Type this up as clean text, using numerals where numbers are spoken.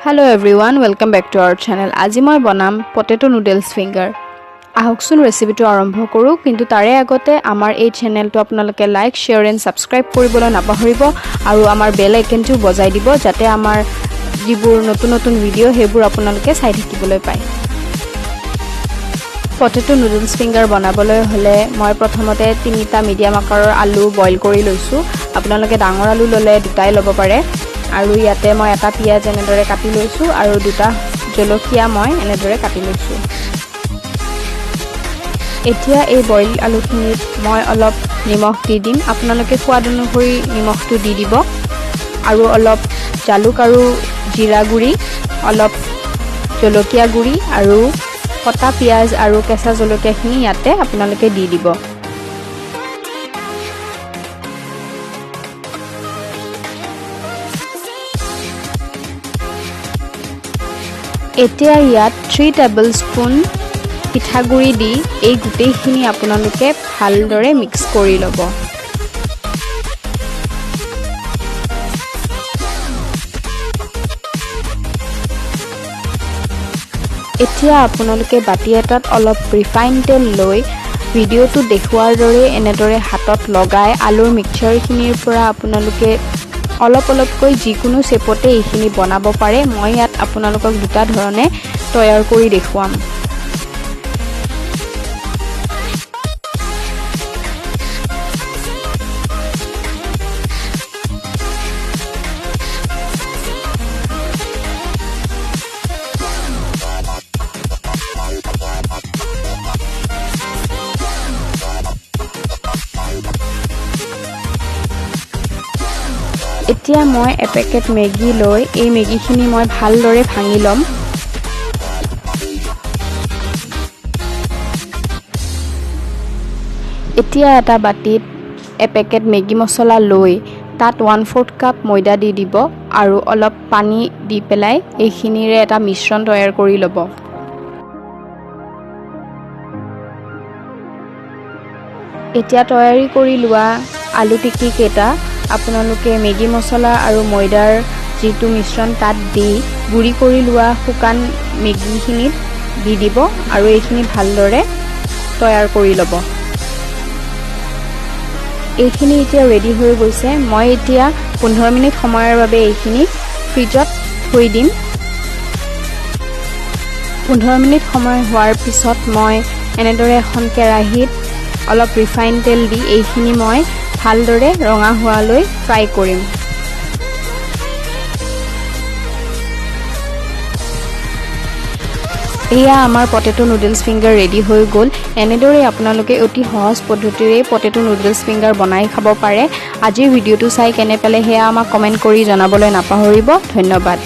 Hello everyone, welcome back to our channel. আজি মই বনাম পটেটো নুডলছ ফিংগাৰ। আহকচোন, ৰেচিপিটো আৰম্ভ কৰোঁ। কিন্তু তাৰে আগতে আমাৰ এই চেনেলটো আপোনালোকে লাইক, শ্বেয়াৰ এণ্ড ছাবস্ক্ৰাইব কৰিবলৈ নাপাহৰিব আৰু আমাৰ বেল আইকনটো বজাই দিব, যাতে আমাৰ যিবোৰ নতুন নতুন ভিডিঅ' সেইবোৰ আপোনালোকে চাই থাকিবলৈ পায়। পটেটো নুডলছ ফিংগাৰ বনাবলৈ হ'লে মই প্ৰথমতে তিনিটা মিডিয়াম আকাৰৰ আলু বইল কৰি লৈছোঁ। আপোনালোকে ডাঙৰ আলু ল'লে দুটাই ল'ব পাৰে। আৰু ইয়াতে মই এটা পিঁয়াজ এনেদৰে কাটি লৈছোঁ আৰু দুটা জলকীয়া মই এনেদৰে কাটি লৈছোঁ। এতিয়া এই বইল আলুখিনিত মই অলপ নিমখ দি দিম। আপোনালোকে সোৱাদ অনুসৰি নিমখটো দি দিব। আৰু অলপ জালুক আৰু জিৰা গুড়ি, অলপ জলকীয়া গুড়ি আৰু কটা পিঁয়াজ আৰু কেঁচা জলকীয়াখিনি ইয়াতে আপোনালোকে দি দিব। এতিয়া ইয়াত 3 টেবল স্পুন পিঠাগুড়ি দি এই গোটেইখিনি আপোনালোকে ভালদৰে মিক্স কৰি ল'ব। এতিয়া আপোনালোকে বাতি এটাত অলপ ৰিফাইন তেল লৈ ভিডিঅ'টো দেখুওৱাৰ দৰে এনেদৰে হাতত লগাই আলুৰ মিক্সাৰখিনিৰ পৰা আপোনালোকে অলপ অলপকৈ যিকোনো শ্বেপতে এইখিনি বনাব পাৰে। মই ইয়াত আপোনালোকক দুটা ধৰণে তৈয়াৰ কৰি দেখুৱাম। এতিয়া মই এপেকেট মেগী লৈ এই মেগীখিনি মই ভালদৰে ভাঙি ল'ম। এতিয়া এটা বাতিত এপেকেট মেগী মছলা লৈ তাত 1/4 কাপ ময়দা দি দিব আৰু অলপ পানী দি পেলাই এইখিনিৰে এটা মিশ্ৰণ তৈয়াৰ কৰি ল'ব। এতিয়া তৈয়াৰী কৰি লোৱা আলু টিকি কেইটা আপোনালোকে মেগী মছলা আৰু ময়দাৰ যিটো মিশ্ৰণ তাত দি গুড়ি কৰি লোৱা শুকান মেগীখিনিত দি দিব আৰু এইখিনি ভালদৰে তৈয়াৰ কৰি ল'ব। এইখিনি এতিয়া ৰেডি হৈ গৈছে। মই এতিয়া 15 মিনিট সময়ৰ বাবে এইখিনি ফ্ৰিজত থৈ দিম। 15 মিনিট সময় হোৱাৰ পিছত মই এনেদৰে এখন কেৰাহীত অলপ ৰিফাইন তেল দি এইখিনি মই ভালদৰে ৰঙা হোৱালৈ ফ্ৰাই কৰিম। এয়া আমাৰ পটেটো নুডলছ ফিংগাৰ ৰেডি হৈ গ'ল। এনেদৰেই আপোনালোকে অতি সহজ পদ্ধতিৰে পটেটো নুডলছ ফিংগাৰ বনাই খাব পাৰে। আজিৰ ভিডিঅ'টো চাই কেনে পালে সেয়া আমাক কমেণ্ট কৰি জনাবলৈ নাপাহৰিব। ধন্যবাদ।